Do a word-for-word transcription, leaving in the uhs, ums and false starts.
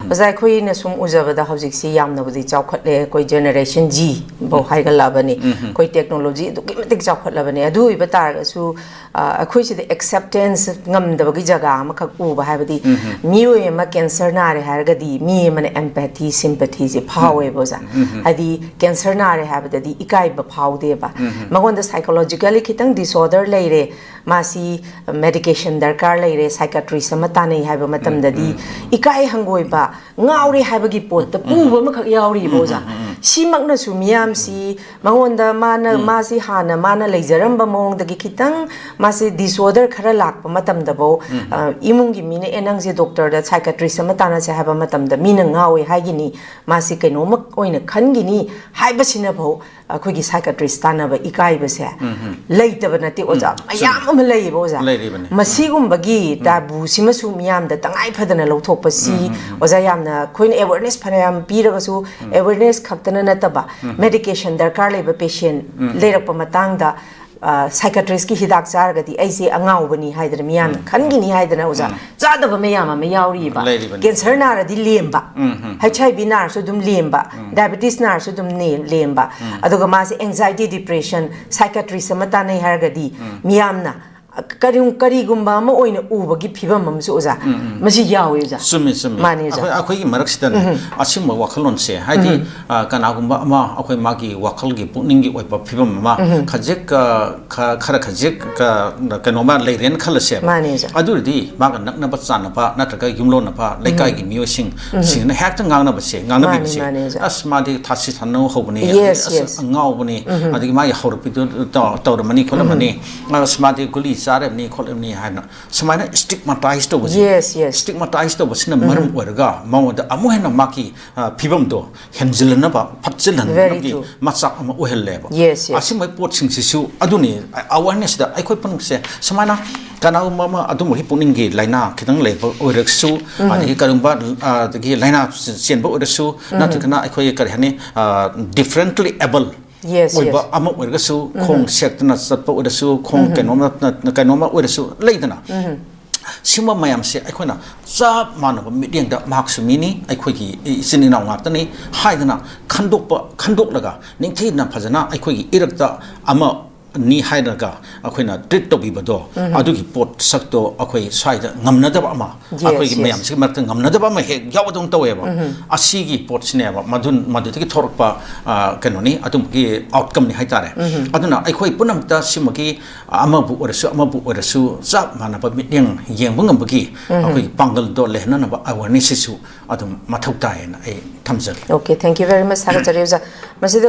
ꯑꯣꯖꯥ, ꯑꯩꯈꯣꯏꯅ ꯁꯨꯝ ꯎꯖꯕꯗ ꯍꯧꯖꯤꯛꯁꯤ ꯌꯥꯝꯅꯕꯨꯗꯤ ꯆꯥꯎꯈꯠꯂꯦ꯫ ꯑꯩꯈꯣꯏ ꯖꯦꯅꯦꯔꯦꯁꯟ ꯖꯤ ꯐꯥꯎ ꯍꯥꯏꯒꯠꯂꯛꯑꯕꯅꯤ꯫ ꯑꯩꯈꯣꯏ ꯇꯦꯛꯅꯣꯂꯣꯖꯤ ꯑꯗꯨꯛꯀꯤ ꯃꯇꯤꯛ ꯆꯥꯎꯈꯠꯂꯕꯅꯤ꯫ ꯑꯗꯨ ꯑꯣꯏꯕ ꯇꯥꯔꯒꯁꯨ, ꯑ, ꯑꯩꯈꯣꯏꯁꯤꯗ ꯑꯦꯛꯁꯦꯞꯇꯦꯟꯁ ꯉꯝꯗꯕꯒꯤ ꯖꯒꯥ ꯑꯃꯈꯛ ꯎꯕ ꯍꯥꯏꯕꯗꯤ, ꯃꯤꯑꯣꯏ ꯑꯃ ꯀꯦꯟꯁꯔ ꯅꯥꯔꯦ ꯍꯥꯏꯔꯒꯗꯤ ꯃꯤ ꯑꯃꯅ ꯑꯦꯝꯄꯦꯊꯤ, ꯁꯤꯝꯄꯦꯊꯤꯁꯦ ꯐꯥꯎꯋꯦꯕ, ꯑꯣꯖꯥ꯫ ꯍꯥꯏꯗꯤ ꯀꯦꯟꯁꯔ ꯅꯥꯔꯦ ꯍꯥꯏꯕꯗꯗꯤ ꯏꯀꯥꯏꯕ ꯐꯥꯎꯗꯦꯕ꯫ ꯃꯉꯣꯟꯗ ꯁꯥꯏꯀꯣꯂꯣꯖꯤꯀꯦꯜꯂꯤ ꯈꯤꯇꯪ ꯗꯤꯁꯑꯣꯔꯗꯔ ꯂꯩꯔꯦ, ꯃꯥꯁꯤ ꯃꯦꯗꯤꯀꯦꯁꯟ ꯗꯔꯀꯥꯔ ꯂꯩꯔꯦ, ꯁꯥꯏꯀꯥꯇ꯭ꯔꯤꯁ ꯑꯃ ꯇꯥꯟꯅꯩ ꯍꯥꯏꯕ ꯃꯇꯝꯗꯗꯤ ꯏꯀꯥꯏ ꯍꯪꯒꯣꯏꯕ, ꯉꯥꯎꯔꯦ ꯍꯥꯏꯕꯒꯤ ꯄꯣꯠꯇ ꯄꯨꯕ ꯑꯃꯈꯛ ꯌꯥꯎꯔꯤꯕ, ꯑꯣꯖꯥ꯫ ꯁꯤꯃꯛꯅꯁꯨ ꯃꯤꯌꯥꯝꯁꯤ ꯃꯉꯣꯟꯗ ꯃꯥꯅ, ꯃꯥꯁꯤ ꯍꯥꯟꯅ ꯃꯥꯅ ꯂꯩꯖꯔꯝꯕ ꯃꯑꯣꯡꯗꯒꯤ ꯈꯤꯇꯪ ꯃꯥꯁꯤ ꯗꯤꯁꯑꯣꯔꯗꯔ ꯈꯔ ꯂꯥꯛꯄ ꯃꯇꯝꯗꯐꯧ, ꯑ, ꯏꯃꯨꯡꯒꯤ ꯃꯤꯅ, "ꯑꯦ, ꯅꯪꯁꯦ ꯗꯣꯛꯇꯔꯗ, ꯁꯥꯏꯀꯥꯇ꯭ꯔꯤꯁ ꯑꯃ ꯇꯥꯟꯅꯁꯦ" ꯍꯥꯏꯕ ꯃꯇꯝꯗ ꯃꯤꯅ ꯉꯥꯎꯋꯦ ꯍꯥꯏꯒꯤꯅꯤ, ꯃꯥꯁꯤ ꯀꯩꯅꯣꯝꯃ ꯑꯣꯏꯅ ꯈꯟꯒꯤꯅꯤ ꯍꯥꯏꯕꯁꯤꯅꯐꯧ ꯑꯩꯈꯣꯏꯒꯤ ꯁꯥꯏꯀꯥꯇ꯭ꯔꯤꯁ ꯇꯥꯟꯅꯕ ꯏꯀꯥꯏꯕꯁꯦ ꯂꯩꯇꯕ ꯅꯠꯇꯦ, ꯑꯣꯖꯥ꯫ ꯎꯝ, ꯃꯌꯥꯝ ꯆꯨꯝꯃꯤ꯫ ꯑꯃ ꯂꯩꯌꯦꯕ, ꯑꯣꯖꯥ꯫ ꯂꯩꯔꯤꯕꯅꯤ꯫ ꯃꯁꯤꯒꯨꯝꯕꯒꯤ ꯇꯥꯕꯨꯁꯤꯃꯁꯨ ꯃꯤꯌꯥꯝꯗ ꯇꯉꯥꯏ ꯐꯗꯅ ꯂꯧꯊꯣꯛꯄꯁꯤ, ꯑꯣꯖꯥ, ꯌꯥꯝꯅ ꯑꯩꯈꯣꯏꯅ ꯑꯦꯋꯦꯔꯅꯦꯁ ꯐꯅꯌꯥꯝ ꯄꯤꯔꯒꯁꯨ, ꯑꯦꯋꯦꯔꯅꯦꯁ ꯈꯛꯇꯅ ꯅꯠꯇꯕ, ꯃꯦꯗꯤꯀꯦꯁꯟ ꯗꯔꯀꯥꯔ ꯂꯩꯕ ꯄꯦꯁꯦꯟ ꯂꯩꯔꯛꯄ ꯃꯇꯥꯡꯗ, ꯑ, ꯁꯥꯏꯀꯥꯇ꯭ꯔꯤꯁꯀꯤ ꯍꯤꯗꯥꯛ ꯆꯥꯔꯒꯗꯤ ꯑꯩꯁꯦ ꯑꯉꯥꯎꯕꯅꯤ ꯍꯥꯏꯗꯅ ꯃꯤꯌꯥꯝꯅ ꯈꯟꯈꯤꯅꯤ ꯍꯥꯏꯗꯅ, ꯑꯣꯖꯥ, ꯆꯥꯗꯕ ꯃꯌꯥꯝ ꯑꯃ ꯌꯥꯎꯔꯤꯕ꯫ ꯂꯩꯔꯤꯕꯅꯤ꯫ ꯀꯦꯟꯁꯔ ꯅꯥꯔꯗꯤ ꯂꯦꯝꯕ, ꯎꯝ, ꯎꯝ꯫ ꯍꯩꯆ ꯑꯥꯏ ꯚꯤ ꯅꯥꯔꯁꯨ ꯑꯗꯨꯝ ꯂꯦꯝꯕ, ꯗꯥꯏꯕꯦꯇꯤꯁ ꯅꯥꯔꯁꯨ ꯑꯗꯨꯝ ꯅꯦ-, ꯂꯦꯝꯕ, ꯑꯗꯨꯒ ꯃꯥꯁꯦ ꯑꯦꯡꯖꯥꯏꯇꯤ, ꯗꯤꯄ꯭ꯔꯦꯁꯟ, ꯁꯥꯏꯀꯥꯇ꯭ꯔꯤꯁ ꯑꯃ ꯇꯥꯟꯅꯩ ꯍꯥꯏꯔꯒꯗꯤ ꯃꯤꯌꯥꯝꯅ ꯀꯔꯤ-, ꯀꯔꯤꯒꯨꯝꯕ ꯑꯃ ꯑꯣꯏꯅ ꯎꯕꯒꯤ ꯐꯤꯕꯝ ꯑꯃꯁꯨ, ꯑꯣꯖꯥ, ꯃꯁꯤ ꯌꯥꯎꯋꯦ, ꯑꯣꯖꯥ꯫ ꯆꯨꯝꯃꯤ, ꯆꯨꯝꯃꯤ꯫ ꯃꯥꯅꯤ, ꯑꯣꯖꯥ꯫ ꯑꯩꯈꯣꯏ, ꯑꯩꯈꯣꯏꯒꯤ ꯃꯔꯛꯁꯤꯗꯅꯦ ꯑꯁꯤꯒꯨꯝꯕ ꯋꯥꯈꯜꯂꯣꯟꯁꯦ, ꯍꯥꯏꯗꯤ, ꯑ, ꯀꯅꯥꯒꯨꯝꯕ ꯑꯃ ꯑꯩꯈꯣꯏ ꯃꯥꯒꯤ ꯋꯥꯈꯜꯒꯤ, ꯄꯨꯛꯅꯤꯡꯒꯤ ꯑꯣꯏꯕ ꯐꯤꯕꯝ ꯑꯃ ꯈꯖꯤꯛ, ꯑ, ꯈ-, ꯈꯔ ꯈꯖꯤꯛ, ꯑ, ꯀꯩꯅꯣꯝꯃ ꯂꯩꯔꯦꯅ ꯈꯜꯂꯁꯦꯕ꯫ ꯃꯥꯅꯤ, ꯑꯣꯖꯥ꯫ ꯑꯗꯨ ꯑꯣꯏꯔꯗꯤ ꯃꯥꯒ ꯅꯛꯅꯕ ꯆꯥꯟꯅꯕ ꯅꯠꯇ꯭ꯔꯒ ꯌꯨꯝꯂꯣꯟꯅꯕ ꯂꯩꯀꯥꯏꯒꯤ ꯃꯤꯑꯣꯏꯁꯤꯡ ꯁꯤꯡꯅ ꯍꯦꯛꯇ ꯉꯥꯡꯅꯕꯁꯦ, ꯉꯥꯡꯅꯕꯤꯕꯁꯦ, ꯃꯥꯅꯤ, ꯃꯥꯅꯤ, ꯑꯣꯖꯥ꯫ "ꯑꯁ, ꯃꯥꯗꯤ ꯊꯥꯁꯤ ꯊꯥꯅꯧ ꯍꯧꯕꯅꯤ", ꯌꯦꯁ, ꯑꯗꯒꯤ, "ꯑꯁ, ꯌꯦꯁ꯫ ꯑꯉꯥꯎꯕꯅꯤ", ꯑꯗꯒꯤ ꯃꯥꯒꯤ ꯍꯧꯔꯛꯄꯤꯗꯨ ꯇꯧ-, ꯇꯧꯔꯝꯃꯅꯤ ꯈꯣꯠꯂꯝꯃꯅꯤ, "ꯑꯁ, ꯃꯥꯗꯤ ꯒꯨꯂꯤ ꯆꯥꯔꯕꯅꯤ ꯈꯣꯠꯂꯕꯅꯤ" ꯍꯥꯏꯅ ꯁꯨꯃꯥꯏꯅ ꯁ꯭ꯇꯤꯛꯃꯇꯥꯏꯁ ꯇꯧꯕꯁꯦ, ꯌꯦꯁ, ꯌꯦꯁ꯫ ꯁ꯭ꯇꯤꯛꯃꯇꯥꯏꯁ ꯇꯧꯕꯁꯤꯅ ꯃꯔꯝ ꯑꯣꯏꯔꯒ ꯃꯉꯣꯟꯗ ꯑꯃꯨꯛ ꯍꯦꯟꯅ ꯃꯥꯒꯤ, ꯑ, ꯐꯤꯕꯝꯗꯣ ꯍꯦꯟꯖꯤꯜꯍꯟꯅꯕ, ꯐꯠꯆꯤꯜꯍꯟꯅꯕꯒꯤ very true꯫ ꯃꯆꯥꯛ ꯑꯃ ꯑꯣꯏꯍꯜꯂꯦꯕ꯫ Yes, yes. ꯑꯁꯤꯒꯨꯝꯕ ꯄꯣꯠꯁꯤꯡꯁꯤꯁꯨ ꯑꯗꯨꯅꯤ, ꯑꯦꯋꯥꯔꯅꯦꯁꯇ ꯑꯩꯈꯣꯏ ꯄꯨꯝꯅꯃꯛꯁꯦ ꯁꯨꯃꯥꯏꯅ ꯀꯅꯥꯒꯨꯝꯕ ꯑꯃ ꯑꯗꯨꯝꯕꯒꯤ ꯄꯨꯛꯅꯤꯡꯒꯤ ꯂꯥꯏꯅꯥ ꯈꯤꯇꯪ ꯂꯩꯕ ꯑꯣꯏꯔꯒꯁꯨ, ꯑꯗꯒꯤ ꯀꯔꯤꯒꯨꯝꯕ, ꯑ, ꯑꯗꯒꯤ ꯂꯥꯏꯅꯥ ꯆꯦꯟꯕ ꯑꯣꯏꯔꯁꯨ, ꯅꯠꯇ꯭ꯔꯒꯅ ꯑꯩꯈꯣꯏ ꯀꯔꯤ ꯍꯥꯏꯅꯤ, ꯑ, ꯗꯤꯐ꯭ꯔꯦꯟꯠꯂꯤ ꯑꯦꯕꯜ ꯌꯦꯁ, ꯑꯣꯏꯕ ꯌꯦꯁ꯫ ꯑꯃ ꯑꯣꯏꯔꯒꯁꯨ, ꯈꯣꯡ ꯁꯦꯛꯇꯅ ꯆꯠꯄ ꯑꯣꯏꯔꯁꯨ, ꯈꯣꯡ ꯀꯩꯅꯣꯝꯃ, ꯀꯩꯅꯣꯝꯃ ꯑꯣꯏꯔꯁꯨ ꯂꯩꯗꯅ, ꯁꯤꯒꯨꯝꯕ ꯃꯌꯥꯝꯁꯦ ꯑꯩꯈꯣꯏꯅ ꯆꯞ ꯃꯥꯟꯅꯕ ꯃꯤꯠꯌꯦꯡꯗ ꯃꯍꯥꯛꯁꯨ ꯃꯤꯅꯤ, ꯑꯩꯈꯣꯏꯒꯤ ꯏꯆꯤꯟ ꯏꯅꯥꯎ ꯉꯥꯛꯇꯅꯤ ꯍꯥꯏꯗꯅ ꯈꯟꯗꯣꯛꯄ, ꯈꯟꯗꯣꯛꯂꯒ ꯅꯤꯡꯊꯤꯅ ꯐꯖꯅ ꯑꯩꯈꯣꯏꯒꯤ ꯏꯔꯛꯇ ꯑꯃꯅꯤ ꯍꯥꯏꯔꯒ ꯑꯩꯈꯣꯏꯅ ꯇ꯭ꯔꯤꯠ ꯇꯧꯕꯤꯕꯗꯣ, ꯑꯗꯨꯒꯤ ꯄꯣꯠꯁꯛꯇꯣ ꯑꯩꯈꯣꯏ ꯁ꯭ꯋꯥꯏꯗ ꯉꯝꯅꯗꯕ ꯑꯃ, Yes, ꯑꯩꯈꯣꯏꯒꯤ yes. ꯃꯌꯥꯝꯁꯤꯒꯤ ꯃꯔꯛꯇ ꯉꯝꯅꯗꯕ ꯑꯃ ꯍꯦꯛ ꯌꯥꯎꯕꯗꯧꯅ ꯇꯧꯋꯦꯕ꯫ ꯑꯁꯤꯒꯤ ꯄꯣꯠꯁꯤꯅꯦꯕ ꯃꯗꯨ, ꯃꯗꯨꯗꯒꯤ ꯊꯣꯛꯂꯛꯄ, ꯑ, ꯀꯩꯅꯣꯅꯤ, ꯑꯗꯨꯝꯕꯒꯤ ꯑꯥꯎꯠꯀꯝꯅꯤ ꯍꯥꯏꯇꯥꯔꯦ꯫ ꯑꯗꯨꯅ ꯑꯩꯈꯣꯏ ꯄꯨꯝꯅꯃꯛꯇ ꯁꯤꯃꯒꯤ ꯑꯃꯕꯨ ꯑꯣꯏꯔꯁꯨ ꯑꯃꯕꯨ ꯑꯣꯏꯔꯁꯨ ꯆꯞ ꯃꯥꯟꯅꯕ ꯃꯤꯠꯌꯦꯡ ꯌꯦꯡꯕ ꯉꯝꯕꯒꯤ ꯑꯩꯈꯣꯏꯒꯤ ꯄꯥꯡꯒꯜꯗꯣ ꯂꯩꯍꯟꯅꯅꯕ ꯑꯦꯋꯦꯔꯅꯦꯁꯁꯤꯁꯨ ꯑꯗꯨꯝ ꯃꯊꯧ ꯇꯥꯏꯌꯦꯅ ꯑꯩ ꯊꯝꯖꯒꯦ꯫ Okay, thank you very much. ꯊꯥꯒꯠꯆꯔꯤ ꯑꯣꯖꯥ꯫ ꯃꯁꯤꯗ